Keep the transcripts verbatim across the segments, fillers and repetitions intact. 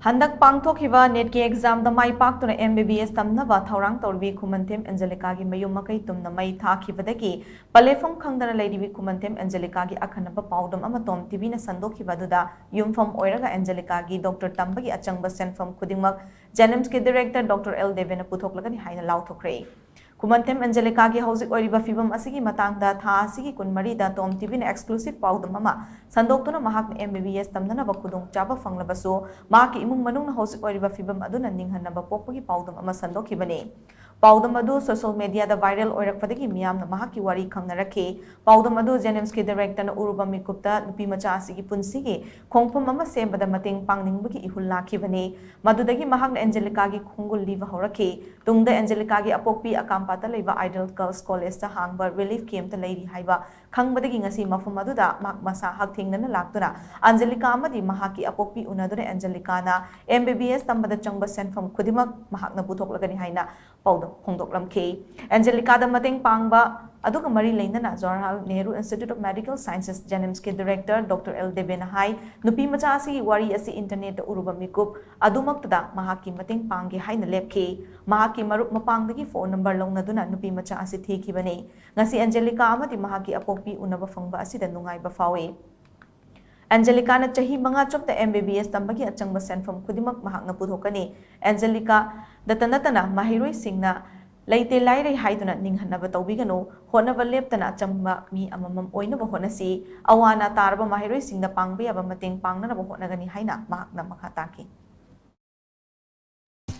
ꯍꯟꯗꯛ ꯄꯥꯡꯊꯣꯛꯈꯤꯕ ꯅꯦꯠꯀꯤ ꯑꯦꯛꯖꯥꯝꯗ ꯃꯥꯏ ꯄꯥꯛꯇꯨꯅ ꯑꯦꯝ ꯕꯤ ꯕꯤ ꯑꯦꯁ ꯇꯝꯅꯕ ꯊꯧꯔꯥꯡ ꯇꯧꯔꯤꯕꯤ ꯈꯨꯃꯟꯊꯦꯝ ꯑꯦꯟꯖꯦꯂꯤꯀꯥꯒꯤ ꯃꯌꯨꯝ ꯃꯀꯩ ꯇꯨꯝꯅ ꯃꯩ ꯊꯥꯈꯤꯕꯗꯒꯤ ꯄꯂꯦꯐꯝ ꯈꯪꯗꯅ ꯂꯩꯔꯤꯕꯤ ꯈꯨꯃꯟꯊꯦꯝ ꯑꯦꯟꯖꯦꯂꯤꯀꯥꯒꯤ ꯑꯈꯟꯅꯕ ꯄꯥꯎꯗꯝ ꯑꯃ ꯇꯣꯝ ꯇꯤꯚꯤꯅ ꯁꯟꯗꯣꯛꯈꯤꯕ ꯑꯗꯨꯗ ꯌꯨꯝꯐꯝ ꯑꯣꯏꯔꯒ ꯑꯦꯟꯖꯦꯂꯤꯀꯥꯒꯤ ꯗꯣꯛꯇꯔ ꯇꯝꯕꯒꯤ ꯑꯆꯪꯕ ꯁꯦꯟꯐꯝ ꯈꯨꯗꯤꯡꯃꯛ ꯖꯦꯅꯤꯝꯁꯀꯤ ꯗꯤꯔꯦꯛꯇꯔ ꯗꯣꯛꯇꯔ ꯑꯦꯜ ꯗꯦꯕꯦꯅ ꯄꯨꯊꯣꯛꯂꯒꯅꯤ ꯍꯥꯏꯅ ꯂꯥꯎꯊꯣꯛꯈ꯭ꯔꯦ꯫ ꯈꯨꯃꯟꯊꯦꯝ ꯑꯦꯟꯖꯦꯂꯤꯀꯥꯒꯤ ꯍꯧꯖꯤꯛ ꯑꯣꯏꯔꯤꯕ ꯐꯤꯕꯝ ꯑꯁꯤꯒꯤ ꯃꯇꯥꯡꯗ ꯊꯥ ꯑꯁꯤꯒꯤ ꯀꯨꯟꯃꯔꯤꯗ ꯇꯣꯝ ꯇꯤꯚꯤꯅ exclusive ꯄꯥꯎꯗꯝ ꯑꯃ ꯁꯟꯗꯣꯛꯇꯨꯅ ꯃꯍꯥꯛꯅ ꯑꯦꯝ ꯕꯤ ꯕꯤ ꯑꯦꯁ ꯇꯝꯅꯅꯕ ꯈꯨꯗꯣꯡꯆꯥꯕ ꯐꯪꯂꯕꯁꯨ ꯃꯍꯥꯛꯀꯤ ꯏꯃꯨꯡ ꯃꯅꯨꯡꯅ ꯍꯧꯖꯤꯛ ꯑꯣꯏꯔꯤꯕ ꯐꯤꯕꯝ ꯑꯗꯨꯅ ꯅꯤꯡꯍꯟꯅꯕ ꯄꯣꯛꯄꯒꯤ ꯄꯥꯎꯗꯝ ꯑꯃ ꯁꯟꯗꯣꯛꯈꯤꯕꯅꯤ꯫ ꯄꯥꯎꯗꯝ ꯑꯗꯨ ꯁꯣꯁꯤꯌꯦꯜ ꯃꯦꯗꯤꯌꯥꯗ ꯚꯥꯏꯔꯦꯜ ꯑꯣꯏꯔꯛꯄꯗꯒꯤ ꯃꯤꯌꯥꯝꯅ ꯃꯍꯥꯛꯀꯤ ꯋꯥꯔꯤ ꯈꯪꯅꯔꯛꯈꯤ꯫ ꯄꯥꯎꯗꯝ ꯑꯗꯨ ꯖꯦꯅꯤꯝꯁꯀꯤ ꯗꯤꯔꯦꯛꯇꯔꯅ ꯎꯔꯨꯕ ꯃꯤꯀꯨꯞꯇ ꯅꯨꯄꯤ ꯃꯆꯥ ꯑꯁꯤꯒꯤ ꯄꯨꯟꯁꯤꯒꯤ ꯈꯣꯡꯐꯝ ꯑꯃ ꯁꯦꯝꯕꯗ ꯃꯇꯦꯡ ꯄꯥꯡꯅꯤꯡꯕꯒꯤ ꯏꯍꯨꯜ ꯂꯥꯛꯈꯤꯕꯅꯤ꯫ ꯃꯗꯨꯗꯒꯤ ꯃꯍꯥꯛꯅ ꯑꯦꯟꯖꯦꯂꯤꯀꯥꯒꯤ ꯈꯣꯡꯒꯨꯜ ꯂꯤꯕ ꯍꯧꯔꯛꯈꯤ꯫ ꯇꯨꯡꯗ ꯑꯦꯟꯖꯦꯂꯤꯀꯥꯒꯤ ꯑꯄꯣꯛꯄꯤ ꯑꯀꯥꯝꯄꯥꯠꯇ ꯂꯩꯕ ꯑꯥꯏꯗꯜ ꯒꯔꯜꯁ ꯀꯣꯂꯦꯖꯇ ꯍꯥꯡꯕ ꯔꯤꯂꯤꯐ ꯀꯦꯝꯞꯇ ꯂꯩꯔꯤ ꯍꯥꯏꯕ ꯈꯪꯕꯗꯒꯤ ꯉꯁꯤ ꯃꯐꯝ ꯑꯗꯨꯗ ꯃꯍꯥꯛ ꯃꯁꯥ ꯍꯛꯊꯦꯡꯅꯅ ꯂꯥꯛꯇꯨꯅ ꯑꯦꯟꯖꯦꯂꯤꯀꯥ ꯑꯃꯗꯤ ꯃꯍꯥꯛꯀꯤ ꯑꯄꯣꯛꯄꯤ ꯎꯅꯗꯨꯅ ꯑꯦꯟꯖꯦꯂꯤꯀꯥꯅ ꯑꯦꯝ ꯕꯤ ꯕꯤ ꯑꯦꯁ ꯇꯝꯕꯗ ꯆꯪꯕ ꯁꯦꯟꯐꯝ ꯈꯨꯗꯤꯡꯃꯛ ꯃꯍꯥꯛꯅ ꯄꯨꯊꯣꯛꯂꯒꯅꯤ ꯍꯥꯏꯅ ꯄꯥꯎꯗꯝ ꯐꯣꯡꯗꯣꯛꯂꯝꯈꯤ꯫ ꯑꯦꯟꯖꯦꯂꯤꯀꯥꯗ ꯃꯇꯦꯡ ꯄꯥꯡꯕ ꯑꯗꯨꯒ ꯃꯔꯤ ꯂꯩꯅꯅ Jawaharlal Nehru institute of medical sciences ꯖꯦꯅꯤꯝꯁꯀꯤ ꯗꯤꯔꯦꯛꯇꯔ ꯗꯣꯛꯇꯔ ꯑꯦꯜ ꯗꯦꯕꯦꯅ ꯍꯥꯏ, ꯅꯨꯄꯤ ꯃꯆꯥ ꯑꯁꯤꯒꯤ ꯋꯥꯔꯤ ꯑꯁꯤ ꯏꯟꯇꯔꯅꯦꯠꯇ ꯎꯔꯨꯕ ꯃꯤꯀꯨꯞ ꯑꯗꯨꯃꯛꯇꯗ ꯃꯍꯥꯛꯀꯤ ꯃꯇꯦꯡ ꯄꯥꯡꯒꯦ ꯍꯥꯏꯅ ꯂꯦꯞꯈꯤ꯫ ꯃꯍꯥꯛꯀꯤ ꯃꯔꯨꯞ ꯃꯄꯥꯡꯗꯒꯤ ꯐꯣꯟ ꯅꯝꯕꯔ ꯂꯧꯅꯗꯨꯅ ꯅꯨꯄꯤ ꯃꯆꯥ ꯑꯁꯤ ꯊꯤꯈꯤꯕꯅꯤ꯫ ꯉꯁꯤ ꯑꯦꯟꯖꯦꯂꯤꯀꯥ ꯑꯃꯗꯤ ꯃꯍꯥꯛꯀꯤ ꯑꯄꯣꯛꯄꯤ ꯎꯅꯕ ꯐꯪꯕ ꯑꯁꯤꯗ ꯅꯨꯡꯉꯥꯏꯕ ꯐꯥꯎꯏ꯫ ꯑꯦꯟꯖꯦꯂꯤꯀꯥꯅ ꯆꯍꯤ ꯃꯉꯥ ꯆꯨꯞꯇ ꯑꯦꯝ ꯕꯤ ꯕꯤ ꯑꯦꯁ ꯇꯝꯕꯒꯤ ꯑꯆꯪꯕ ꯁꯦꯟꯐꯝ ꯈꯨꯗꯤꯡꯃꯛ ꯃꯍꯥꯛꯅ ꯄꯨꯊꯣꯛꯀꯅꯤ꯫ ꯑꯦꯟꯖꯦꯂꯤꯀꯥꯗꯇ ꯅꯠꯇꯅ ꯃꯍꯩꯔꯣꯏꯁꯤꯡꯅ ꯂꯩꯇꯦ ꯂꯥꯏꯔꯩ ꯍꯥꯏꯗꯨꯅ ꯅꯤꯡꯍꯟꯅꯕ ꯇꯧꯕꯤꯒꯅꯨ꯫ ꯍꯣꯠꯅꯕ ꯂꯦꯞꯇꯅ ꯑꯆꯝꯕ ꯃꯤ ꯑꯃꯃꯝ ꯑꯣꯏꯅꯕ ꯍꯣꯠꯅꯁꯤ꯫ ꯑꯋꯥ ꯑꯅꯥ ꯇꯥꯔꯕ ꯃꯍꯩꯔꯣꯏꯁꯤꯡꯗ ꯄꯥꯡꯕ ꯌꯥꯕ ꯃꯇꯦꯡ ꯄꯥꯡꯅꯅꯕ ꯍꯣꯠꯅꯒꯅꯤ ꯍꯥꯏꯅ ꯃꯍꯥꯛꯅ ꯃꯈꯥ ꯇꯥꯈꯤ꯫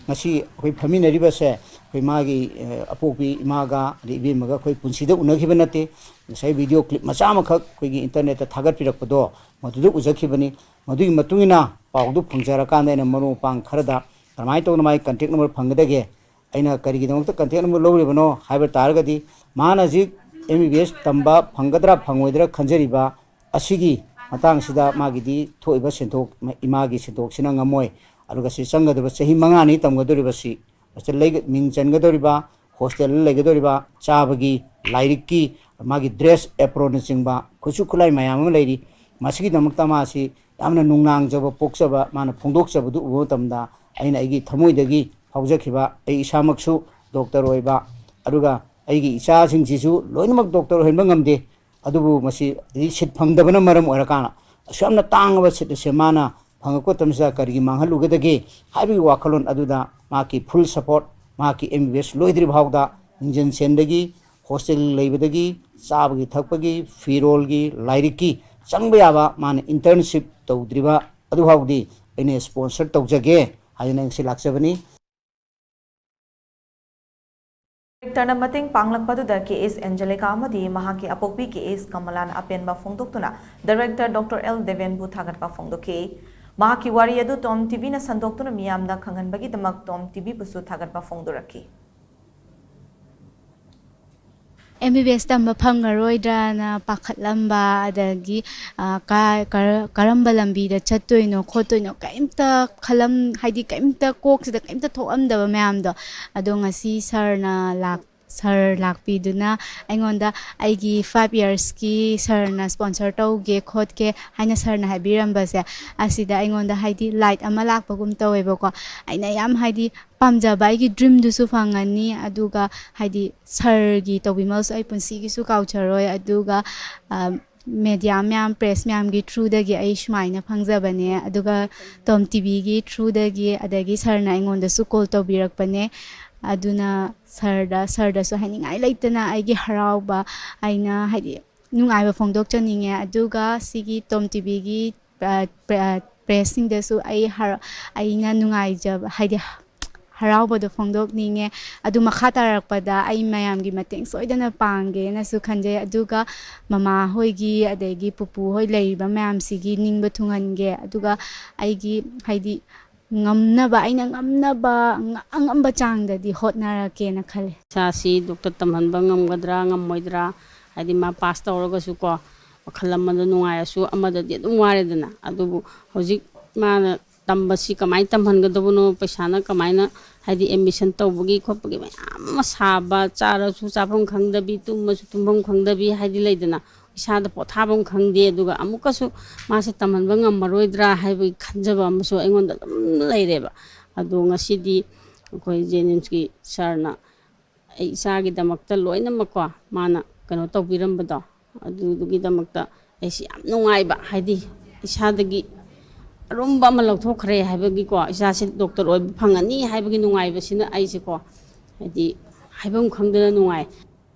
ꯉꯁꯤ ꯑꯩꯈꯣꯏ ꯐꯝꯃꯤꯟꯅꯔꯤꯕꯁꯦ ꯑꯩꯈꯣꯏ ꯃꯥꯒꯤ ꯑ, ꯑꯄꯣꯛꯄꯤ ꯏꯃꯥꯒ ꯑꯗꯩ ꯏꯕꯦꯝꯃꯒ ꯑꯩꯈꯣꯏ ꯄꯨꯟꯁꯤꯗ ꯎꯅꯈꯤꯕ ꯅꯠꯇꯦ꯫ ꯉꯁꯥꯏ ꯚꯤꯗꯤꯑꯣ ꯀ꯭ꯂꯤꯞ ꯃꯆꯥ ꯑꯃꯈꯛ ꯑꯩꯈꯣꯏꯒꯤ ꯏꯟꯇꯔꯅꯦꯠꯇ ꯊꯥꯒꯠꯄꯤꯔꯛꯄꯗꯣ ꯃꯗꯨꯗ ꯎꯖꯈꯤꯕꯅꯤ꯫ ꯃꯗꯨꯒꯤ ꯃꯇꯨꯡ ꯏꯟꯅ ꯄꯥꯎꯗꯨ ꯐꯪꯖꯔꯀꯥꯟꯗ ꯑꯩꯅ ꯃꯔꯨꯞ ꯃꯄꯥꯡ ꯈꯔꯗ ꯀꯔꯝꯍꯥꯏꯅ ꯇꯧꯗꯅ ꯃꯥꯒꯤ ꯀꯟꯇꯦꯛ ꯅꯝꯕꯔ ꯐꯪꯒꯗꯒꯦ, ꯑꯩꯅ ꯀꯔꯤꯒꯤꯗꯃꯛꯇ ꯀꯟꯇꯦꯛ ꯅꯝꯕꯔ ꯂꯧꯔꯤꯕꯅꯣ ꯍꯥꯏꯕ ꯇꯥꯔꯒꯗꯤ ꯃꯥꯅ ꯍꯧꯖꯤꯛ ꯑꯦꯝ ꯕꯤ ꯕꯤ ꯑꯦꯁ ꯇꯝꯕ ꯐꯪꯒꯗ꯭ꯔꯥ ꯐꯪꯉꯣꯏꯗ꯭ꯔꯥ ꯈꯟꯖꯔꯤꯕ ꯑꯁꯤꯒꯤ ꯃꯇꯥꯡꯁꯤꯗ ꯃꯥꯒꯤꯗꯤ ꯊꯣꯛꯏꯕ ꯁꯦꯟꯊꯣꯛ, ꯏꯃꯥꯒꯤ ꯁꯦꯟꯊꯣꯛꯁꯤꯅ ꯉꯝꯃꯣꯏ꯫ ꯑꯗꯨꯒ ꯁꯤ ꯆꯪꯒꯗꯕ ꯆꯍꯤ ꯃꯉꯥꯅꯤ ꯇꯝꯒꯗꯧꯔꯤꯕꯁꯤ, ꯃꯁꯤꯗ ꯂꯩ-, ꯃꯤꯡ ꯆꯟꯒꯗꯧꯔꯤꯕ, ꯍꯣꯁꯇꯦꯜꯗ ꯂꯩꯒꯗꯧꯔꯤꯕ, ꯆꯥꯕꯒꯤ, ꯂꯥꯏꯔꯤꯛꯀꯤ, ꯃꯥꯒꯤ ꯗ꯭ꯔꯦꯁ ꯑꯦꯄ꯭ꯔꯣꯟꯅꯆꯤꯡꯕ ꯈꯨꯠꯁꯨ ꯈꯨꯠꯂꯥꯏ ꯃꯌꯥꯝ ꯑꯃ ꯂꯩꯔꯤ꯫ ꯃꯁꯤꯒꯤꯗꯃꯛꯇ ꯃꯥꯁꯤ ꯌꯥꯝꯅ ꯅꯨꯡꯅꯥꯡꯖꯕ ꯄꯣꯛꯆꯕ ꯃꯥꯅ ꯐꯣꯡꯗꯣꯛꯆꯕꯗꯨ ꯎꯕ ꯃꯇꯝꯗ ꯑꯩꯅ ꯑꯩꯒꯤ ꯊꯃꯣꯏꯗꯒꯤ ꯐꯥꯎꯖꯈꯤꯕ, ꯑꯩ ꯏꯁꯥꯃꯛꯁꯨ ꯗꯣꯛꯇꯔ ꯑꯣꯏꯕ, ꯑꯗꯨꯒ ꯑꯩꯒꯤ ꯏꯆꯥꯁꯤꯡꯁꯤꯁꯨ ꯂꯣꯏꯅꯃꯛ ꯗꯣꯛꯇꯔ ꯑꯣꯏꯍꯟꯕ ꯉꯝꯗꯦ, ꯑꯗꯨꯕꯨ ꯃꯁꯤ ꯁꯤꯠ ꯐꯪꯗꯕꯅ ꯃꯔꯝ ꯑꯣꯏꯔꯀꯥꯟꯗ ꯑꯁꯨꯛ ꯌꯥꯝꯅ ꯇꯥꯡꯉꯕ ꯁꯤꯠ ꯑꯁꯦ ꯃꯥꯅ ꯐꯪꯉꯛꯄ ꯃꯇꯝꯁꯤꯗ ꯀꯔꯤꯒꯤ ꯃꯥꯡꯍꯜꯂꯨꯒꯗꯒꯦ ꯍꯥꯏꯕꯒꯤ ꯋꯥꯈꯜꯂꯣꯟ ꯑꯗꯨꯗ ꯃꯍꯥꯛꯀꯤ full support, ꯃꯍꯥꯛꯀꯤ M B B S ꯂꯣꯏꯗ꯭ꯔꯤ ꯐꯥꯎꯗ ꯅꯤꯡꯖꯟ ꯁꯦꯟꯕꯒꯤ, ꯍꯣꯁꯇꯦꯜ ꯂꯩꯕꯗꯒꯤ, ꯆꯥꯕꯒꯤ ꯊꯛꯄꯒꯤ, ꯐꯤꯔꯣꯜꯒꯤ, ꯂꯥꯏꯔꯤꯛꯀꯤ ꯆꯪꯕ ꯌꯥꯕ ꯃꯥꯅ internship ꯇꯧꯗ꯭ꯔꯤꯕ ꯑꯗꯨꯐꯥꯎꯗꯤ ꯑꯩꯅ sponsor ꯇꯧꯖꯒꯦ ꯍꯥꯏꯗꯅ ꯉꯁꯤ ꯂꯥꯛꯆꯕꯅꯤ꯫ ꯗꯥꯏꯔꯦꯛꯇꯔꯅ ꯃꯇꯦꯡ ꯄꯥꯡꯂꯛꯄꯗꯨꯗ ꯀꯦ ꯑꯦꯁ ꯑꯦꯟꯖꯦꯂꯤꯀꯥ ꯑꯃꯗꯤ ꯃꯍꯥꯛꯀꯤ ꯑꯄꯣꯛꯄꯤ ꯀꯦ ꯑꯦꯁ ꯀꯃꯂꯥꯅ ꯑꯄꯦꯟꯕ ꯐꯣꯡꯗꯣꯛꯇꯨꯅ ꯗꯥꯏꯔꯦꯛꯇꯔ ꯗꯣꯛꯇꯔ ꯑꯦꯜ ꯗꯦꯕꯦꯟꯕꯨ ꯊꯥꯒꯠꯄ ꯐꯣꯡꯗꯣꯛꯈꯤ꯫ ꯃꯍꯥꯛꯀꯤ ꯋꯥꯔꯤ ꯑꯗꯨ ꯇꯣꯝ ꯇꯤꯚꯤꯅ ꯁꯟꯗꯣꯛꯇꯨꯅ ꯃꯤꯌꯥꯝꯗ ꯈꯪꯍꯟꯕꯒꯤꯗꯃꯛ ꯇꯣꯝ ꯇꯤꯚꯤꯕꯨꯁꯨ ꯊꯥꯒꯠꯄ ꯐꯣꯡꯗꯣꯔꯛꯈꯤ꯫ ꯑꯦꯝ ꯕꯤ ꯕꯤ ꯑꯦꯁ ꯇꯝꯕ ꯐꯪꯉꯔꯣꯏꯗ꯭ꯔꯅ ꯄꯥꯈꯠꯂꯝꯕ, ꯑꯗꯒꯤ, ꯑ, ꯀ-, ꯀꯔ-, ꯀꯔꯝꯕ ꯂꯝꯕꯤꯗ ꯆꯠꯇꯣꯏꯅꯣ ꯈꯣꯠꯇꯣꯏꯅꯣ ꯀꯩꯝꯇ ꯈꯜꯂꯝ-, ꯍꯥꯏꯗꯤ ꯀꯩꯝꯇ ꯀꯣꯛꯁꯤꯗ ꯀꯩꯝꯇ ꯊꯣꯛꯑꯝꯗꯕ ꯃꯌꯥꯝꯗꯣ, ꯑꯗꯣ ꯉꯁꯤ ꯁꯥꯔꯅ ꯂꯥꯛ-, ꯁꯥꯔ ꯂꯥꯛꯄꯤꯗꯨꯅ ꯑꯩꯉꯣꯟꯗ ꯑꯩꯒꯤ five yearsꯀꯤ ꯁꯥꯔꯅ sponsor ꯇꯧꯒꯦ ꯈꯣꯠꯀꯦ ꯍꯥꯏꯅ ꯁꯥꯔꯅ ꯍꯥꯏꯕꯤꯔꯝꯕꯁꯦ, ꯑꯁꯤꯗ ꯑꯩꯉꯣꯟꯗ ꯍꯥꯏꯗꯤ light ꯑꯃ ꯂꯥꯛꯄꯒꯨꯝ ꯇꯧꯋꯦꯕꯀꯣ꯫ ꯑꯩꯅ ꯌꯥꯝ ꯍꯥꯏꯗꯤ ꯄꯥꯝꯖꯕ ꯑꯩꯒꯤ dreamꯗꯨꯁꯨ ꯐꯪꯉꯅꯤ, ꯑꯗꯨꯒ ꯍꯥꯏꯗꯤ ꯁꯥꯔꯒꯤ ꯇꯧꯕꯤꯃꯜꯁꯨ ꯑꯩ ꯄꯨꯟꯁꯤꯒꯤꯁꯨ ꯀꯥꯎꯖꯔꯣꯏ꯫ ꯑꯗꯨꯒ, ꯑ, media ꯃꯌꯥꯝ, press ꯃꯌꯥꯝꯒꯤ throughꯗꯒꯤ ꯑꯩ ꯁꯨꯃꯥꯏꯅ ꯐꯪꯖꯕꯅꯦ꯫ ꯑꯗꯨꯒ ꯇꯣꯝ ꯇꯤꯚꯤꯒꯤ throughꯗꯒꯤ, ꯑꯗꯒꯤ ꯁꯥꯔꯅ ꯑꯩꯉꯣꯟꯗꯁꯨ call ꯇꯧꯕꯤꯔꯛꯄꯅꯦ꯫ ꯑꯗꯨꯅ ꯁꯥꯔꯗ, ꯁꯥꯔꯗꯁꯨ ꯍꯥꯏꯅꯤꯡꯉꯥꯏ ꯂꯩꯇꯅ ꯑꯩꯒꯤ ꯍꯔꯥꯎꯕ, ꯑꯩꯅ ꯍꯥꯏꯗꯤ ꯅꯨꯡꯉꯥꯏꯕ ꯐꯣꯡꯗꯣꯛꯆꯅꯤꯡꯉꯦ꯫ ꯑꯗꯨꯒ ꯁꯤꯒꯤ ꯇꯣꯝ ꯇꯤꯚꯤꯒꯤ, ꯑ, ꯄ꯭ꯔꯦ-, ꯑ, pressꯁꯤꯡꯗꯁꯨ ꯑꯩ ꯍꯔ-, ꯑꯩꯅ ꯅꯨꯡꯉꯥꯏꯖꯕ, ꯍꯥꯏꯗꯤ ꯍꯔꯥꯎꯕꯗꯣ ꯐꯣꯡꯗꯣꯛꯅꯤꯡꯉꯦ꯫ ꯑꯗꯨ ꯃꯈꯥ ꯇꯥꯔꯛꯄꯗ ꯑꯩ ꯃꯌꯥꯝꯒꯤ ꯃꯇꯦꯡ ꯁꯣꯏꯗꯅ ꯄꯥꯡꯒꯦꯅꯁꯨ ꯈꯟꯖꯩ꯫ ꯑꯗꯨꯒ ꯃꯃꯥ ꯍꯣꯏꯒꯤ, ꯑꯗꯒꯤ ꯄꯨꯄꯨ ꯍꯣꯏ ꯂꯩꯔꯤꯕ ꯃꯌꯥꯝꯁꯤꯒꯤ ꯅꯤꯡꯕ ꯊꯨꯡꯍꯟꯒꯦ꯫ ꯑꯗꯨꯒ ꯑꯩꯒꯤ, ꯍꯥꯏꯗꯤ, ꯉꯝꯅꯕ, ꯑꯩꯅ ꯉꯝꯅꯕ, ꯑꯉꯝꯕ ꯆꯥꯡꯗꯗꯤ ꯍꯣꯠꯅꯔꯛꯀꯦꯅ ꯈꯜꯂꯦ꯫ ꯏꯆꯥꯁꯤ ꯗꯣꯛꯇꯔ ꯇꯝꯍꯟꯕ ꯉꯝꯒꯗ꯭ꯔꯥ ꯉꯝꯃꯣꯏꯗ꯭ꯔꯥ, ꯍꯥꯏꯗꯤ ꯃꯥ ꯄꯥꯁ ꯇꯧꯔꯒꯁꯨꯀꯣ, ꯋꯥꯈꯜ ꯑꯃꯗ ꯅꯨꯡꯉꯥꯏꯔꯁꯨ ꯑꯃꯗꯗꯤ ꯑꯗꯨꯝ ꯋꯥꯔꯦꯗꯅ꯫ ꯑꯗꯨꯕꯨ ꯍꯧꯖꯤꯛ ꯃꯥꯅ ꯇꯝꯕꯁꯤ ꯀꯃꯥꯏꯅ ꯇꯝꯍꯟꯒꯗꯕꯅꯣ, ꯄꯩꯁꯥꯅ ꯀꯃꯥꯏꯅ, ꯍꯥꯏꯗꯤ admission ꯇꯧꯕꯒꯤ ꯈꯣꯠꯄꯒꯤ ꯃꯌꯥꯝ ꯑꯃ ꯁꯥꯕ, ꯆꯥꯔꯁꯨ ꯆꯥꯐꯝ ꯈꯪꯗꯕꯤ, ꯇꯨꯝꯃꯁꯨ ꯇꯨꯝꯐꯝ ꯈꯪꯗꯕꯤ, ꯍꯥꯏꯗꯤ ꯂꯩꯗꯅ, ꯏꯁꯥꯗ ꯄꯣꯊꯥꯐꯝ ꯈꯪꯗꯦ꯫ ꯑꯗꯨꯒ ꯑꯃꯨꯛꯀꯁꯨ ꯃꯥꯁꯦ ꯇꯝꯍꯟꯕ ꯉꯝꯃꯔꯣꯏꯗ꯭ꯔꯥ ꯍꯥꯏꯕꯒꯤ ꯈꯟꯖꯕ ꯑꯃꯁꯨ ꯑꯩꯉꯣꯟꯗ ꯑꯗꯨꯝ ꯂꯩꯔꯦꯕ꯫ ꯑꯗꯣ ꯉꯁꯤꯗꯤ ꯑꯩꯈꯣꯏ ꯖꯦꯅꯤꯝꯁꯀꯤ ꯁꯥꯔꯅ ꯑꯩ ꯏꯆꯥꯒꯤꯗꯃꯛꯇ ꯂꯣꯏꯅꯃꯛꯀꯣ, ꯃꯥꯅ ꯀꯩꯅꯣ ꯇꯧꯕꯤꯔꯝꯕꯗꯣ, ꯑꯗꯨꯗꯨꯒꯤꯗꯃꯛꯇ ꯑꯩꯁꯤ ꯌꯥꯝ ꯅꯨꯡꯉꯥꯏꯕ, ꯍꯥꯏꯗꯤ ꯏꯁꯥꯗꯒꯤ ꯑꯔꯨꯝꯕ ꯑꯃ ꯂꯧꯊꯣꯛꯈ꯭ꯔꯦ ꯍꯥꯏꯕꯒꯤꯀꯣ, ꯏꯆꯥꯁꯦ ꯗꯣꯛꯇꯔ ꯑꯣꯏꯕ ꯐꯪꯉꯅꯤ ꯍꯥꯏꯕꯒꯤ ꯅꯨꯡꯉꯥꯏꯕꯁꯤꯅ ꯑꯩꯁꯦꯀꯣ, ꯍꯥꯏꯗꯤ ꯍꯥꯏꯐꯝ ꯈꯪꯗꯅ ꯅꯨꯡꯉꯥꯏ꯫